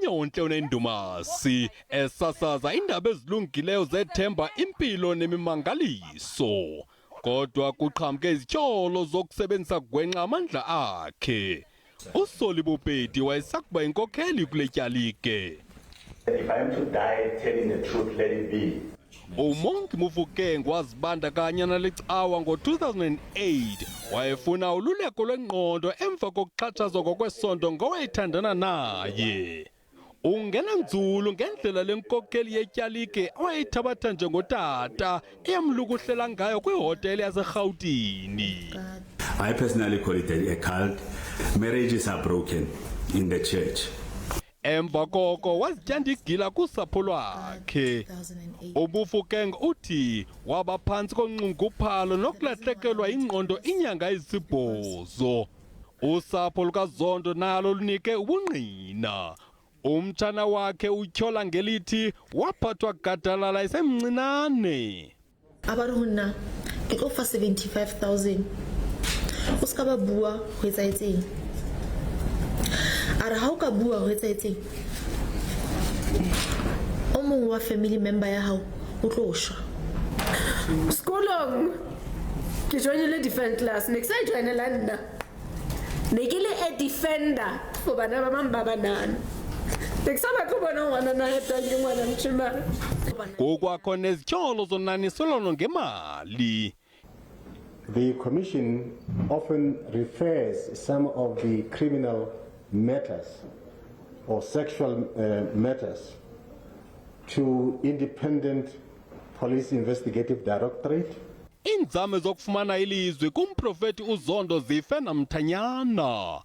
Ngomnye wontle onendumasi esasaza iindaba ezilungileyo zethemba impilo nemimangaliso. Kodwa kuqhamke izityholo zokusebenzisa gwenxa amandla akhe. USoli Bopedi wayesakuba yinkokheli kule tyalike. If I am to die telling the truth, let it be. UMongi Mofokeng wazibandakanya nale cawa ngo-2008. Wayefuna ululeko lwengqondo emva kokuxhatshazwa ngokwesondo ngowayethandana naye. Ungena nzulu ngendlela le nkokheli yetyalike awayithabatha njengotata eyamlukuhlela ngayo kwihotele yaseRhawutini. I personally call it a cult. Marriages are broken in the church. Emva koko wazityanda igila kusapho lwakhe. UMofokeng uthi waba phantsi konxunguphalo nokulahlekelwa yingqondo iinyanga ezisibhozo. Usapho lukaZondo nalo lunike ubungqina. Umtshana wakhe utyhola ngelithi waphathwa gadalala esemncinane. A ba re ho nna, Ke tlo fa 75,000. O se ka ba bua ho etsahetseng. A re ha o ka bua ho etsahetseng, o mong wa family member ya hao o tlo shwa. Sekolong ke joinile defend class, ne ke sa e joinela nna. Ne ke le a defender for bana ba bang ba banana. Ne ke sa batle ho bona ngwanana a etang ke ngwana moshemane. Kukwakho nezityholo zonaniselwano ngemali. The Commission often refers some of the criminal matters or sexual matters to independent Police Investigative Directorate. Iinzame zokufumana ilizwi kumprofeti uZondo zife namthanyana.